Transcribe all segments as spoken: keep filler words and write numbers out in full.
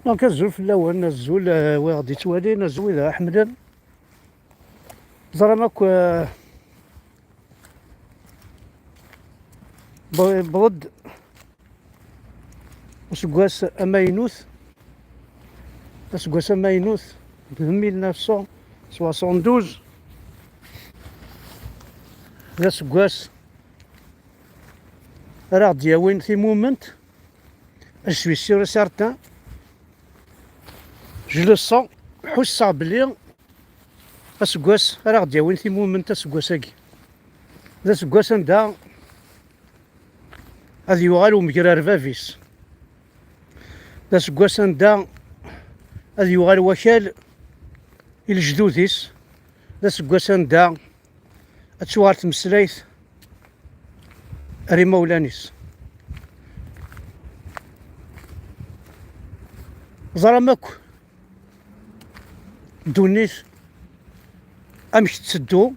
Donc, azul fell-awen, azul, eh, wid ɣ-d-yettwalin, azul wid ara ḥemmlen. Ẓram akk, eh, b-, yewweḍ-d useggas amaynut, aseggas amaynut d mille neuf cent soixante-douze, d aseggas ara ɣ-d-yawin timument. Je suis sûr et certain, je le sens, ḥusseɣ belli aseggas ara ɣ-d-yawin timument aseggas-agi. D aseggas anda ad yuɣal umger ar bab-is. D aseggas anda ad yuɣal wakal i lejdud-is. D aseggas anda ad tuɣal tmeslayt ar imawlan-is. Ẓram akk ddunit amek tetteddu,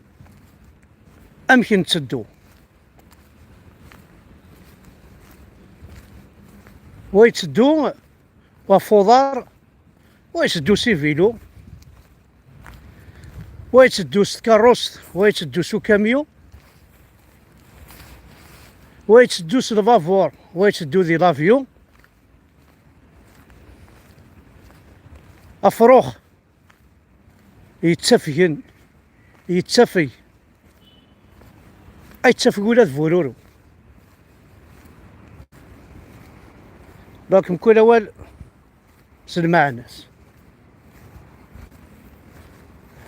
amek netteddu. Wa yetteddu ɣef uḍar, wa yetteddu s ibilu, wa yetteddu s tkeṛṛust, wa yetteddu s ukamyu, wa yetteddu s lbabur, wa yetteddu di l'avion. Afrux yettafgen, yettafeg, ay yettafeg ula d bururu. Donc, mkul awal s lmeɛna-s.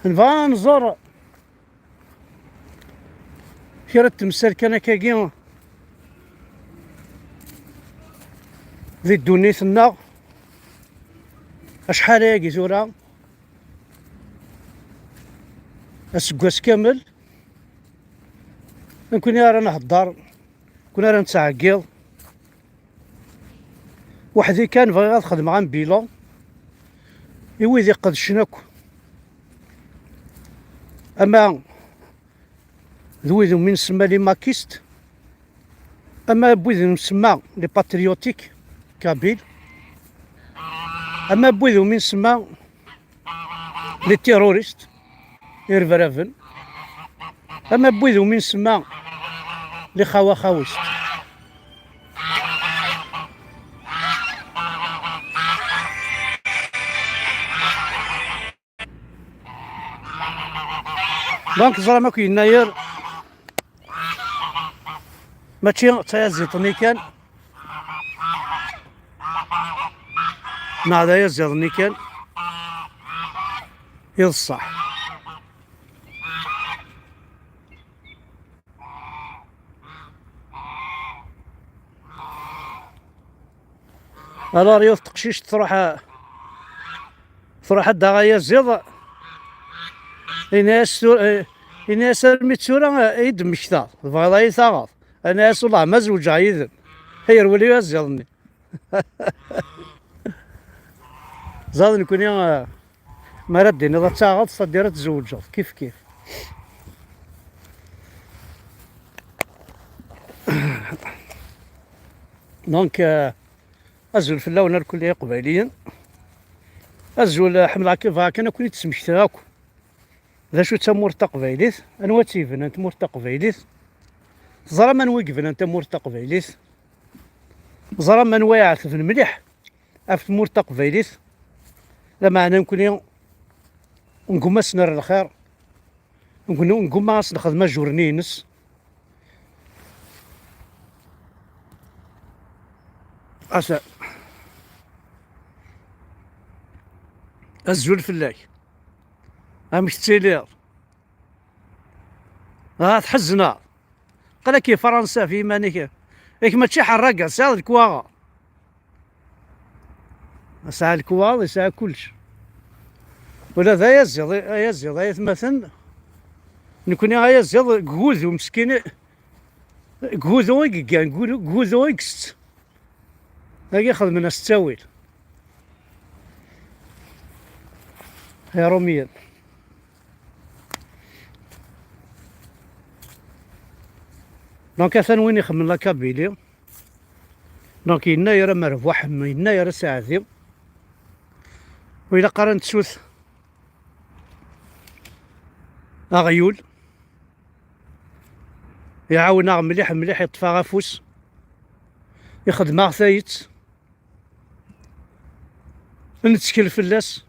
Nebɣa ad nẓer kra n temsal kan akkagi di ddunit-nneɣ, acḥal ayagi tura, aseggas kamel, nekkni ara nhedder, nekkni ara nettɛeggiḍ. Weḥd-i kan bɣiɣ ad xedmeɣ un bilan i wid iqedcen akk, ama d wid umi nsemma les maquistes, ama d wid nsemma les patriotiques kabyles, ama d wid umi nsemma les terroristes, irebraben, ama d wid umi nsemma les xawaxawistes. Donc, ẓram akk Yennayer mačči d tayaziḍt-nni kan, neɣ d ayaziḍ-nni kan, i d ṣṣeḥ. Alors, yiwet teqcict truḥ, truḥ ad d-taɣ ayaziḍ. Ini-as tura, eh, ini-as: "Armi d tura, eh, i d-temmektaḍ, tebɣiḍ ad iyi-taɣeḍ?" Ini-as: "Wellah ma zewǧeɣ yid-m." Yerwel uyaziḍ-nni. Ẓad nekkni, eh, mi ara d-tiniḍ ad taɣeḍ, c'est-à-dire ad tzewǧeḍ, kif kif. Donc, euh, azul fell-awen a lkul ay iqbayliyen. Azul, eh, ḥemmleɣ k-, bɣiɣ kan ad ken-id-smektiɣ akk d acu d tamurt taqbaylit, anwa tt-yebnan tmurt taqbaylit, teẓram anwa i yebnan tamurt taqbaylit, teẓram anwa iɛetben mliḥ ɣef tmurt taqbaylit, lameɛna nekkni ngguma ad s-nerr lxir, ngguma ad s-nexdem ajurni-ines. Asa. Azul fell-ak. Amek tettiliḍ? Ah, tḥezneḍ. Qal-ak i Fransa ɣef yiman-ik. Yak mačči ḥerraga, tesɛiḍ lekwaɣeḍ. Yesɛa lekwaɣeḍ, yesɛa kullec. Ula d ayaziḍ, ayaziḍ, ay atmaten. Nekkni ayaziḍ deg wugudu meskin, deg wugudu i yeggan, deg wugudu i yesett. Dagi xedmen-as ttawil. Iṛumiyen. Donc, atan win ixemmen la Kabylie. Donc, Yennayer amerbuḥ, Yennayer aseɛdi. Ur ilaq ara nettut aɣyul. Iɛawen-aɣ mliḥ mliḥ, iṭṭef-aɣ afus, ixdem-aɣ tayet. Nettkel fell-as.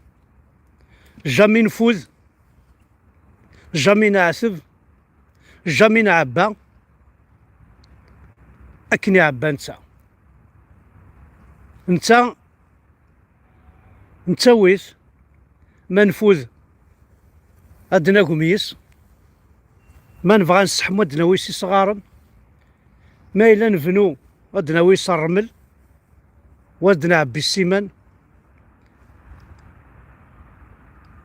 Jamais nfud, jamais neɛteb, jamais nɛebba akken iɛebba netta. Netta nettawi-t, ma nfud ad d-nagem yis, ma nebɣa ad nesseḥmu ad d-nawi s isɣaren, ma yella nebnu ad d-nawi s ṛṛmel, wa ad d-nɛebbi ssiman.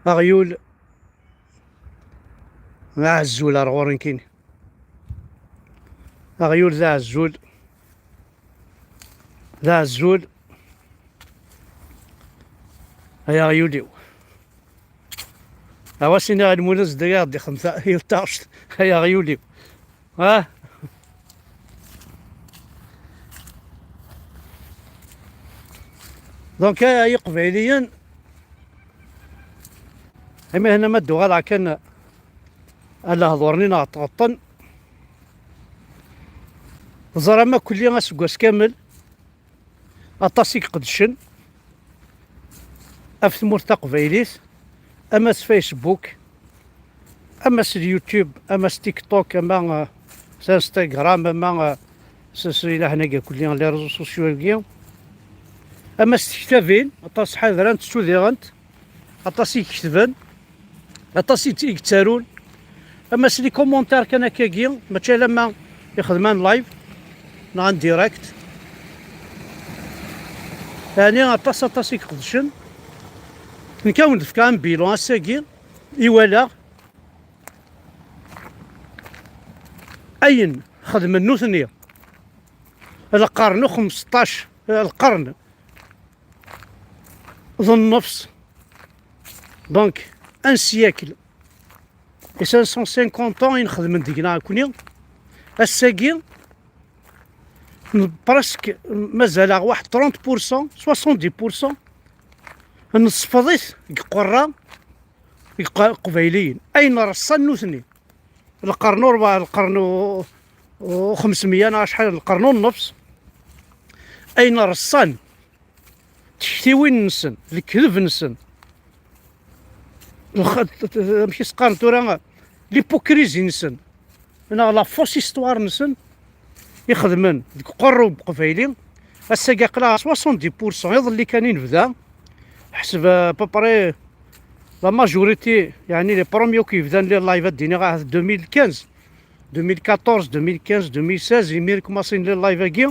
Aɣyul d aɛezzul ar ɣur-i nekkini. Aɣyul d aɛezzul. D aɛezzul. Ay aɣyul-iw. Awas iniɣ i Lmulud Zeddiga ad d-ixdem ta-, yiwet taɣect. Ay aɣyul-iw. Ah. Donc, ay Iqbayliyen, imi hna ma d-uɣaleɣ kan a lehdur-nni neɣ tɣeṭṭen, teẓram akk-, aseggas kamel, aṭas i iqedcen ɣef tmurt taqbaylit, ama s Facebook, ama s YouTube, ama s TikTok, ama, eh, s Instagram, ama, eh, s, s ilahen-agi kulli, les réseaux sociaux-agi, ama s tektabin, aṭas ḥadrent, ttudiɣent, aṭas i iketben, aṭas i t-, i yettarun, ama s les commentaires kan akkagi, mačči alamma ixedmen live neɣ en direct. Ɛni aṭas, aṭas i iqedcen. Nekk ad wen-d-fkeɣ un bilan ass-agi i walaɣ ayen xedmen nutni lqern u xmesṭac, lqern d nnefs, donc un siècle et cinq cent cinquante ans i nxedmen deg-neɣ akni. Ass-agi, n-, presque mazal-aɣ waḥed trente pour cent, soixante-dix pour cent, nesfeḍ-it deg qerra, deg qa-, Qbayliyen. Ayen reṣṣan nutni, lqern u rebɛa, lqern u, u xemsemya neɣ acḥal, lqern u nnefs, ayen reṣṣan, tiktiwin-nsen, lekdeb-nsen, lx-, amek i s-qqaren tura, l'hypocrisie-nsen, neɣ la fausse histoire-nsen, i xedmen deg uqerru n Qbayli. Ass-agi aql-aɣ soixante-dix pour cent, iḍelli kan i nebda. Ḥseb, euh, à peu près la majorité, yeɛni les premiers akk yebdan les lives, ad d-iniɣ ahat deux mille quinze, deux mille quatorze, deux mille quinze, deux mille seize, imir i kumaṣin les lives-agi.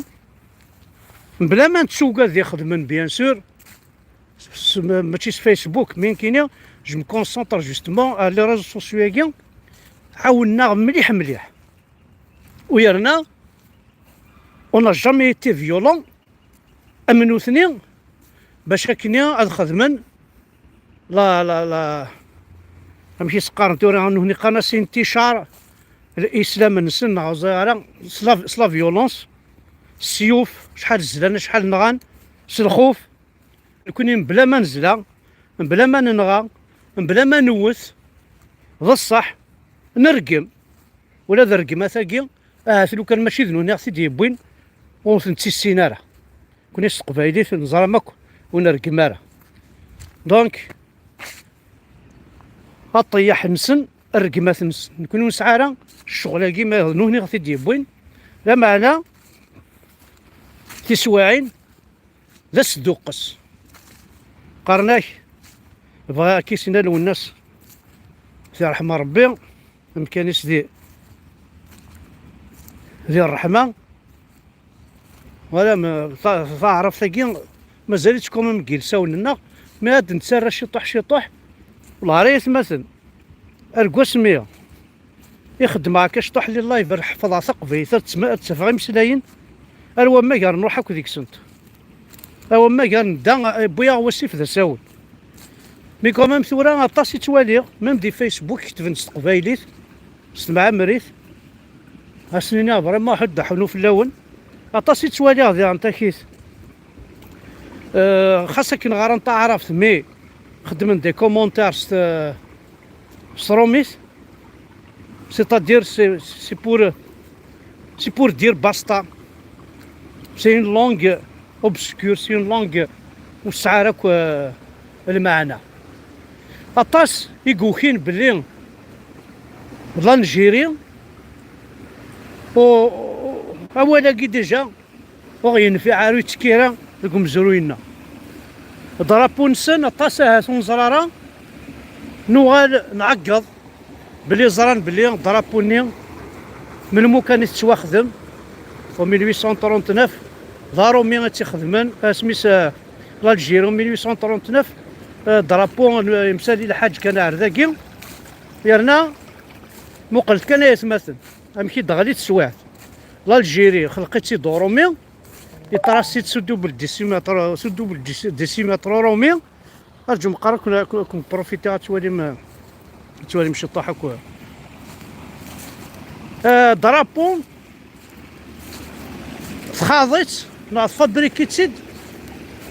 Mebla ma nettugad di xedmen, bien sûr, s-, ma-, mačči s Facebook, mais nekkini, je me concentre justement à les réseaux sociaux-agi, ɛawnen-aɣ mliḥ mliḥ. U yerna, on n'a jamais été violent am nutni, bac akkenni ad xedmen la, la, la, amek i s-qqaren tura, nutni qqaren-as inticar, lislam-nsen, neɣ ẓriɣ ara, s la, s la violence, s ssiyuf, acḥal zlan, acḥal nɣan, s lxuf. Nekni mebla ma nezla, mebla ma nenɣa, mebla ma newwet, d ṣṣeḥ, nergem. Ula d rregmat-agi, ahat lukan mačči d nutni i ɣ-t-id-yewwin, ur ten-ttissin ara. Nekni s teqbaylit neẓra-m akk, ur nergem ara. Donc, aṭeyaḥ-nsen, rregmat-nsen. Nekni ur nesɛi ara ccɣel-agi, ma d nutni i ɣ-t-id-yewwin. Lameɛna, tiswiɛin, d asduqqes. Qqaren-ak, bɣiɣ ad k-isina Lwennas, si ṛṛeḥma Ṛebbi, amkan-is di, di ṛṛeḥma. Wala, ma, ta-, taɛrabt-agi mazal-itt quand même deg yilsawen-nneɣ, mi ad nettarra ciṭuḥ ciṭuḥ, wellah ara yatmaten. Argaz mi i xeddmeɣ akka cṭuḥ li live, ar ḥefḍeɣ taqbaylit, ar ttma-, ar ttafeɣ imeslayen, ar wamma gar nruḥ akk deg-sent. Ar wamma gar nedda, eh, wwi-yaɣ wasif d asawen. Mais quand même tura aṭas i ttwaliɣ, même di Facebook ketben s teqbaylit, s temɛemrit. Ad sen-iniɣ vraiment ḥedd aḥunu fell-awen. Aṭas i ttwaliɣ diɣen takit. Eh, xas akken ɣran taɛrabt, mais xeddmen des commentaires s t-, s trumit, c'est-à-dire c'est, c'est pour, c'est pour dire basta. C'est une langue obscure, c'est une langue ur tesɛi ara akk, euh, lmeɛna. Aṭas i yukin belli l'Algérie, u, u, awal-agi déjà ur yenfiɛ ara, ur yettekki ara deg umezruy-nneɣ. Drapeau-nsen aṭas ahat ur neẓri ara, nuɣal nɛeggeḍ belli ẓran belli drapeau-nni melmi kan i tettwaxdem, en mille huit cent trente-neuf, d Arumi i tt-ixedmen, asmi-s, eh, l'Algérie, en mille huit cent trente-neuf, eh, drapeau n, eh, Msali Lḥaǧ kan ar dagi, yerna muqlet kan ay atmaten, amek i d-teɣli teswiɛt. L'Algérie xelq-itt-id Urumi, itrasi-tt s double décimètre, s double déci-, décimètre Urumi. Arǧu meqqar ad ken-, ad ken-, ad ken-profitiɣ ad twalim, ad twalim ciṭṭaḥ akk. Eh, drapeau txaḍ-itt neɣ tfabriki-tt-id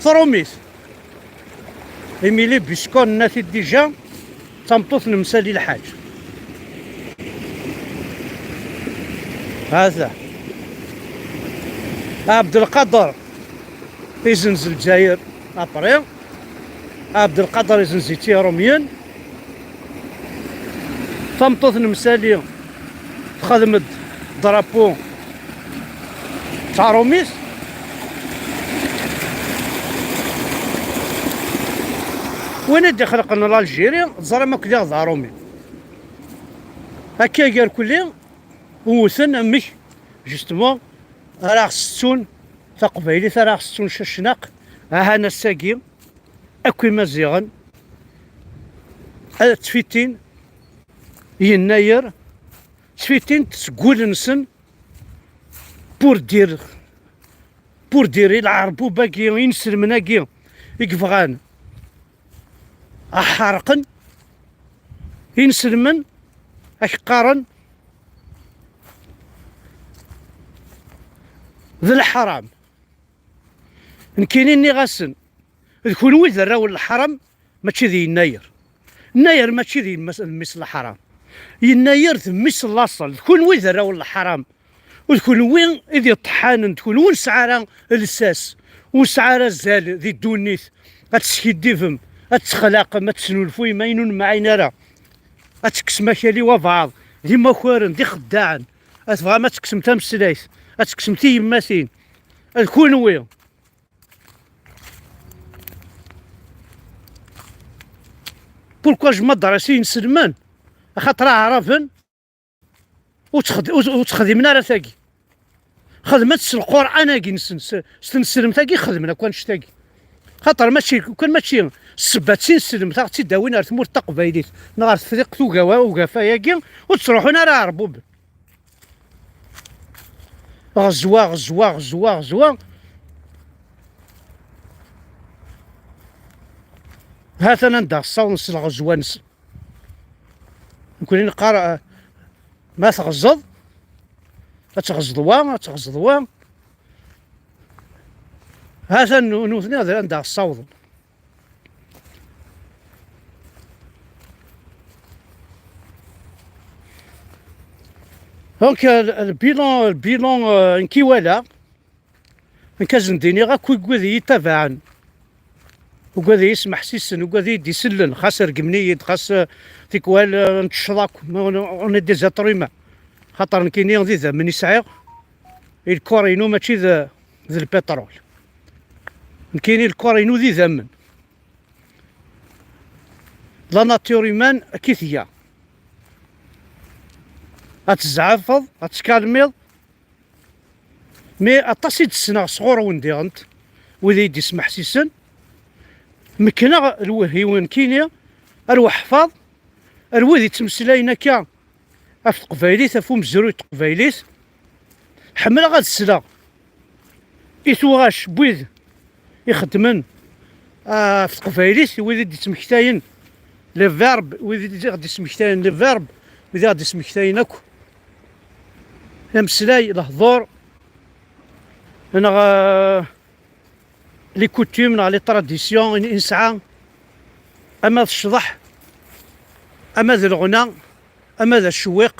trumit. Émilie Buscon, nenna-t-id déjà, d tameṭṭut n Msali Lḥaǧ. Hata. Abdelkader izenz Lezzayer, après. Abdelkader izenz-itt i Irumyen. Tameṭṭut n Msali texdem-d drapeau d tarumit. Win i d-ixelqen l'Algérie, teẓram akk diɣ d arumi. Akka gar kulli, wwten amek, justement, ara ɣ-settun taqbaylit, ara ɣ-settun cacnaq, ahan ass-agi, akk imaziɣen, ad ttfitin yennayer, ttfitin seg wul-nsen, pour dire, pour dire i lɛerbub-agi, inselmen-agi i yebɣan ad ḥerqen inselmen, ad k-qqaren d leḥram. Nekkini nniɣ-asen, d kunwi d arraw n leḥram, mačči d yennayer. Yennayer mačči d yemma-s, d mmi-s n leḥram. Yennayer d mmi-s n laṣel, d kunwi d arraw n leḥram. U d kunwi i d iṭeḥḥanen, d kunwi ur nesɛi ara lsas, ur nesɛi ara azal di ddunit. Ad teskiddibem, ad texlaqem, ad tesnulfuyem ayen ur nemɛin ara. Ad tekksem akal i wabɛaḍ, d imakaren, d ixeddaɛen. Ad tebɣam ad tekksem tameslayt, ad tekksem tiyemmatin. D kunwi. Pourquoi je m'adresse i inselmen? Axaṭer aɛraben ur ttxed-, ur, ur ttxedimen ara tagi. Xedmen-tt s Lqur'an-agi-nsen, s, s tneslemt-agi xedmen akk annect-agi. Xaṭer mačči, kan mačči ssebba d tinselmt, ad ɣ-tt-id-awin ar tmurt taqbaylit, neɣ ar Tefriqt ugawa-, ugafa-agi, ur ttruḥun ara iɛerbuben. Ɣezwa, ɣezwa, ɣezwa, ɣezwa. Hatan anda ɣ-ssawḍen s lɣezwa-nsen. Nekkni neqqar, eh, ma tɣeẓẓeḍ, ad tɣeẓẓeḍ wa, ad tɣeẓẓeḍ wa. Hatan nu-, nutni ad, anda ɣ-ssawḍen. Donc, euh, le, le bilan, le bilan, euh, nekk i walaɣ, nekk ad sen-d-iniɣ akk i wigad i yi-ttabaɛen, ugad i yi-smeḥsisen, ugad i yi-d-isellen, xas regmen-iyi-d, xas, euh, tikwal, euh, nettecceḍ akk, on, on est des êtres humains. Xaṭer nekkini d idammen i sɛiɣ, i lkor-inu mačči d, d lpiṭrul. Nekkini lkor-inu d idammen. La nature humaine, akka i tga. Ad tezɛafeḍ, ad tkalmiḍ. Mais aṭas i d-ssneɣ sɣur-wen diɣent, wid i yi-d-ismeḥsisen. Mekkneɣ lwehhi-wen kini, ar weḥfaḍ, ar wid yettmeslayen akka ɣef teqbaylit, ɣef umezruy n teqbaylit. Ḥemmleɣ ad sleɣ i tuɣac n wid ixeddmen, ah, ɣef teqbaylit, wid i d-ittmektayen les verbes, wid i d-, i ɣ-d-ismektayen les verbes, wid i ɣ-d-ismektayen akk ameslay, lehdur, neɣ, ah, les coutumes neɣ les traditions i, i nesɛa. ama d ccḍeḥ, ama d lɣna, ama d acewwiq.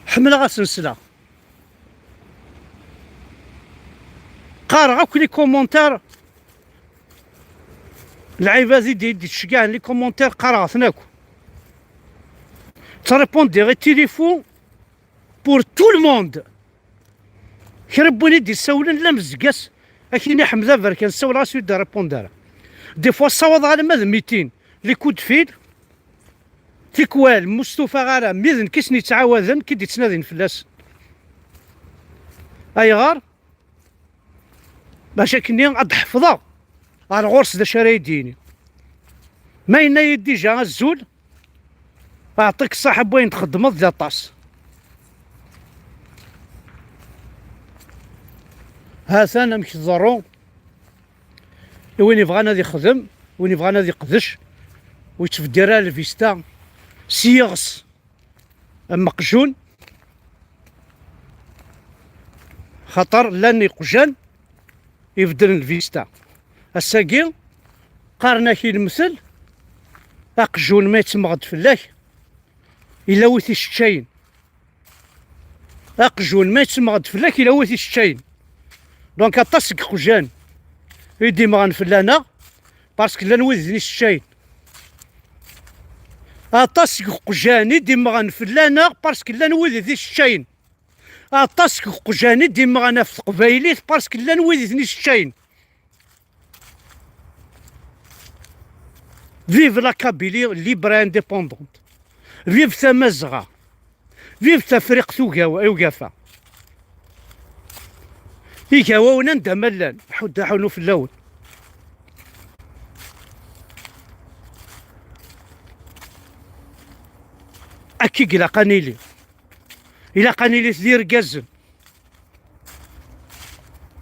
Ḥemmleɣ ad sen-sleɣ. Qqareɣ akk les commentaires. Lɛibad i d-, i d-ittceggɛen les commentaires, qqareɣ-ten akk. Ttṛipundiɣ i tilifu pour tout le monde. Kra n win i d-issawlen, la mezg-as, ak-ini Ḥmed Aberkan, ssawleɣ-as, ur d-rripunḍ ara. Des fois, ssawaḍeɣ alamma d mitin, les coups de fil, tikwal, ur stufaɣ ara, mi d nekk i sen-yettɛawaden, ki d-ittnadin fell-as. Ayɣer? Bac akkenni ad d-ḥefḍeɣ ɣer ɣur-s d acu ara yi-d-yini. Ma yenna-yi-d dija azul, aɛṭik ṣṣaḥa n wayen txeddmeḍ d aṭas. Ha-t-an amek tḍerru i win yebɣan ad ixdem, win yebɣan ad iqdec, ur yettbeddil ara lvista s yiɣes am uqjun, xaṭer llan iqjan ibeddlen lvista. Ass-agi, qqaren-ak i lemtel, aqjun ma yettemmeɣ-d fell-ak, yella wi t-iseččayen. Aqjun ma yettemmeɣ-d fell-ak, yella wi t-iseččayen. Donc, aṭas seg iqjan i d-immɣen fell-aneɣ, parce que llan wid i ten-iseččayen. Aṭas seg iqjan i d-immɣen fell-aneɣ, parce que llan wid i t-iseččayen. Aṭas seg iqjan i d-immɣen ɣef teqbaylit, parce que llan wid i ten-iseččayen. Vive la Kabylie libre et indépendante. Vive Tamazɣa. Vive Tafriqt ugaw-, ugafa. Igawawen anda ma llan, ḥudd aḥunu fell-awen. Akka i ilaq ad nili. Ilaq ad nili d irgazen.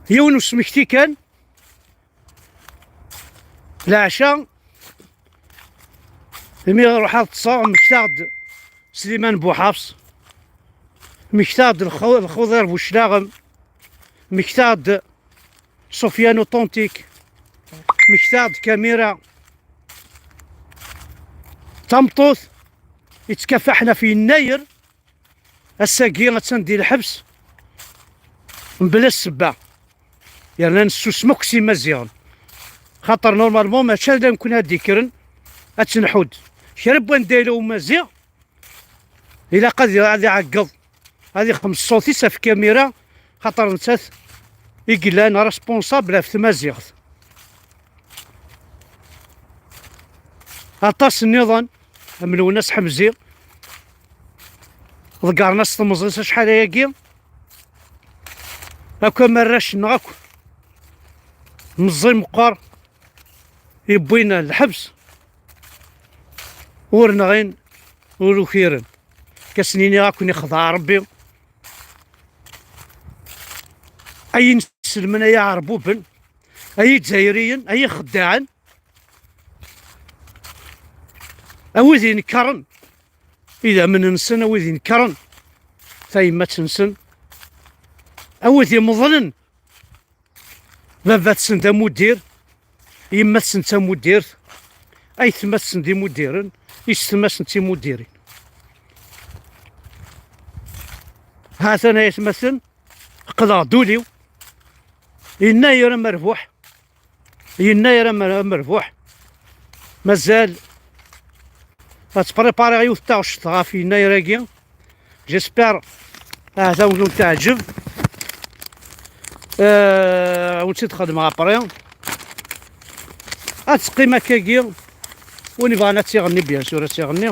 Yiwen usmekti kan, leɛca, imi ruḥeɣ ṭṭseɣ, mmektaɣ-d Sliman Buḥafs, mmektaɣ-d Lxu-, Lxuḍir Buclaɣem, mmektaɣ-d Sofiane Authentique, mmektaɣ-d Kamira. Tameṭṭut yettkafaḥen ɣef Yennayer, ass-agi attan di lḥebs mebla ssebba. Yerna nessusem akk s Imaziɣen. Xaṭer normalement mačči ala nekkni ad d-ikkren ad tt-nḥudd. Kra n wanda yella Umaziɣ, ilaq ad i-, ad iɛeggeḍ, ad ixdem ṣṣut-is ɣef kamira, xaṭer nettat i yellan responsable ɣef tmaziɣt. Aṭas nniḍen, am Lwennas Ḥemzi, ḍeggren-as temẓi-s acḥal ayagi, akk am arrac-nneɣ akk, meẓẓi meqqer, yewwin lḥebs, ur nɣin, ur ukiren. Ka sen-iniɣ ad ken-ixdeɛ Rebbi. Ay inselmen, ay iɛerbuben, ay izzayriyen, ay ixeddaɛen, a wid inekkren idammen-nsen, a wid inekkren tayemmat-nsen, a wid imeḍlen baba-tsen d amuddir, yemma-tsen d tamuddirt, aytma-tsen d imuddiren, yessetma-tsen d timuddirin. Ha-t-an ay atmaten, qqleɣ-d ul-iw. Yennayer amerbuḥ. Yennayer amer-, amerbuḥ. Mazal ad ttpripariɣ yiwet n taɣect ɣef Yennayer-agi. J'espère ahat ad wen-teɛǧeb. Euh, ad wen-tt-id-xedmeɣ après. Ad teqqim akkagi. Win ibɣan ad tiɣenni, bien sûr, ad tiɣenni.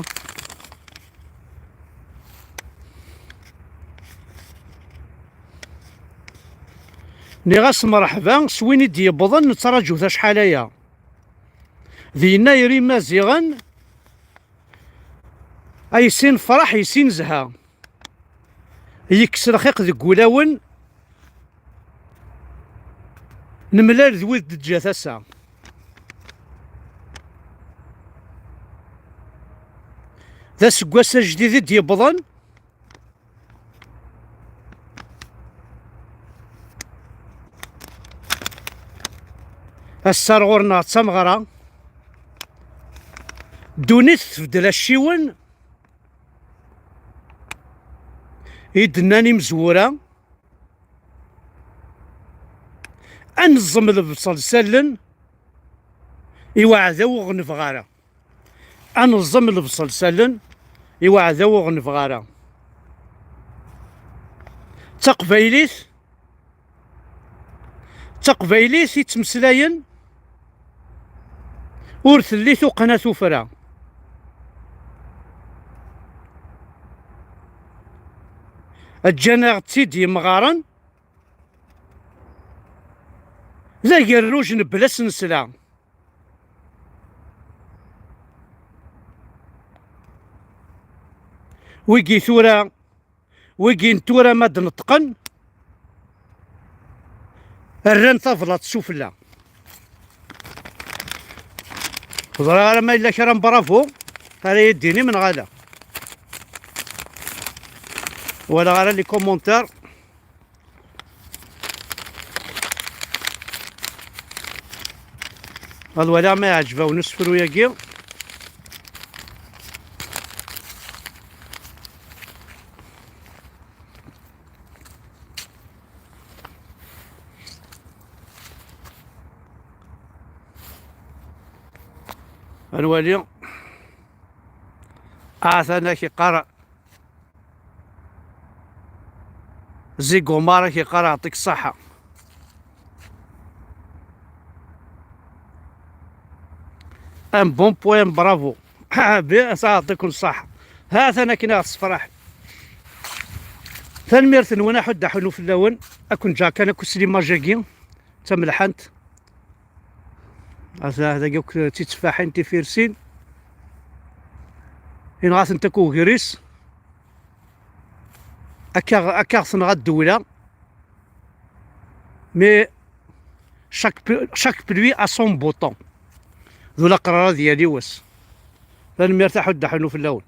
Nniɣ-as mreḥba s win i d-yewwḍen, nettraǧu-t acḥal aya. D Yennayer Imaziɣen, ay sin fraḥ, ay sin zha. Yekkes lxiq deg wulawen, nemlal d wid d-teǧǧa tasa. D aseggas ajdid i d-yewwḍen. Ass-a ar ɣur-neɣ d tameɣra. Ddunit tbeddel acciwen i d-nnan imezwura. Ad neẓẓem lebṣel s allen i uɛdaw ur ɣ-nebɣi ara. Ad neẓẓem lebṣel s allen i uɛdaw ur ɣ-nebɣi ara. D taqbaylit, d taqbaylit i ttmeslayen, ur telli tuqqna tufra. Ǧǧan-aɣ-tt-id yemɣaren d agerruj mebla snesla. Wigi tura, wigi n tura ma d-neṭqen, rran tablaḍt sufella. Ẓriɣ ara ma yella kra n bravo ara yi-d-tinim neɣ ala. Walaɣ ara les commentaires. Ad waliɣ ma iɛǧeb-awen usefru-agi. Ad nwali. Atan ak iqqar Zigomar, ak iqqar aɛṭik ṣṣaḥa. Un bon point, bravo. Bi aɛṭikum ṣṣaḥa. Ha-t-an akken ad ɣ-tessefraḥ. Tanemmirt-nwen, aḥuddu aḥunu fell-awen. Ad ken-ǧǧeɣ kan akk s limaj-agi d tamelḥant. Ata dagi akk d titeffaḥin tifirsin. Yenɣa-tent akk ugris. Akka, akka ɣ-tenɣa ddewla. Mais chaque, pu- chaque pluie a son beau temps. D ulaqrar ad yali wass. Tanemmirt, aḥuddu aḥunu fell-awen.